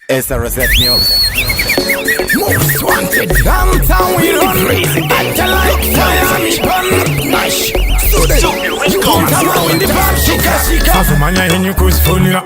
SRZ Music. Most wanted. Downtown we run. At like fire me burn. Nice. You come in the back, shika shika. Sazomhanya henyu kuzifonera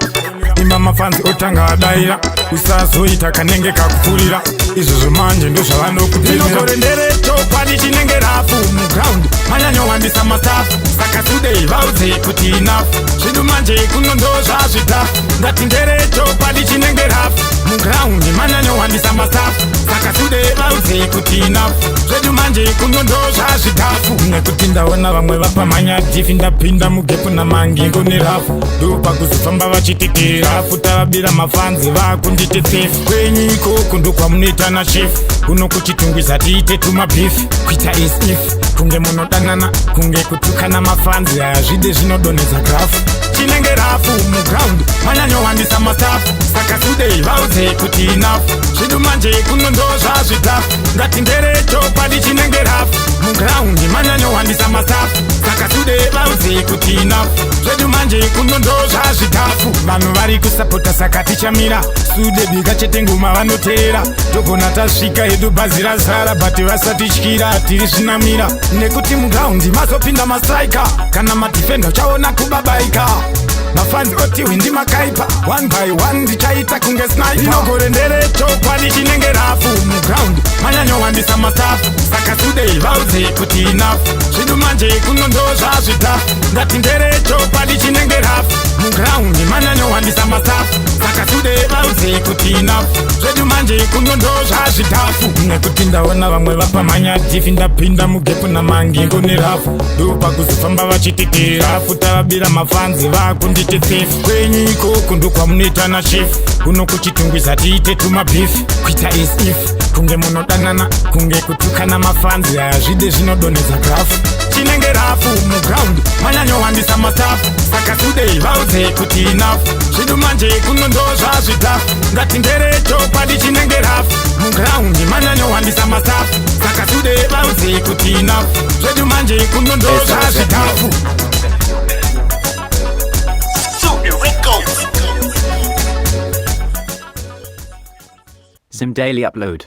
imba mafanzi otanga adaira, usazoita kanenge kakupfurira. Izvozvo manje ndozvavanokupemera. Gore nderechokwadi, chinenge rough muground manyanyowandisa mastaff, saka sudei vaudze kuti enough. Zvedu manje kuno ndo zvazvita. Ndati nderechokwadi, chinenge rough muground manyanyowandisa mastaff, saka sudei vaudze kuti enough. Zvedu manje kuno ndo zvazvidhafu, nekuti ndaona vamwe vapamhanya dhifi. Ndapinda mugap namangingo nerafu, ndopakuzofamba vachiti rough. Tavabira mafanzi, vakunditi thief. Kwenyu ikoko ndokwamunoita nachief, kuno kuchitungwiza tiite tumabeef. Kuita as if kunge munodanana, kunge kutukana mafanzi, hazvide, zvinodonhedza graph. Chinenge rough muground manyanyowandisa mastaff, saka sudei vaudze kuti enough. Zvedu manje kuno ndo zvazvidhafu. Ndati nderechokwadi, chinenge rough muground manyanyowandisa mastaff, saka sudei vaudze kuti enough. Zvedu manje kuno ndo zvazvidhafu. Vanhu vari kusapota, saka tichamira. Sude bika chete, ngoma vanoteera. Togona tasvika hedu, bhazi razara, but vasatityira, tiri zvinamira, nekuti muground mazopinda mastriker kana madefender, uchaona kubabaika. Mafanzi oti hwindi makaipa, one by one ndichaita kunge sniper. Inogore nderechokwadi, chinenge rough muground manyanyowandisa mastaff, saka sudei vaudze kuti enough. Zvedu manje kuno ndo zvazvidhafu. Ndati nderechokwadi, chinenge rough muground manyanyowandisa mastaff, saka sudei vaudze kuti enough. Zvedu manje kuno ndo zvazvidhafu, nekuti ndaona vamwe vapamhanya dhifi. Ndapinda mugap namangingo nerafu, ndopakuzofamba vachiti rough. Tavabira mafanzi, vakunditi thief. Kwenyu ikoko ndokwamunoita nachief, kuno kuchitungwiza tiite tumabeef. Kuita as if kunge munodanana, kunge kutukana mafanzi, hazvide, zvinodonhedza graph. Chinenge rough muground manyanyowandisa mastaff, saka sudei vaudze kuti enough. Zvedu manje kuno ndo zvazvidhafu. Ndati nderechokwadi, chinenge rough muground manyanyowandisa mastaff, saka sudei vaudze kuti enough. Zvedu manje kuno ndo zvazvidhafu. Super Records. Some daily upload.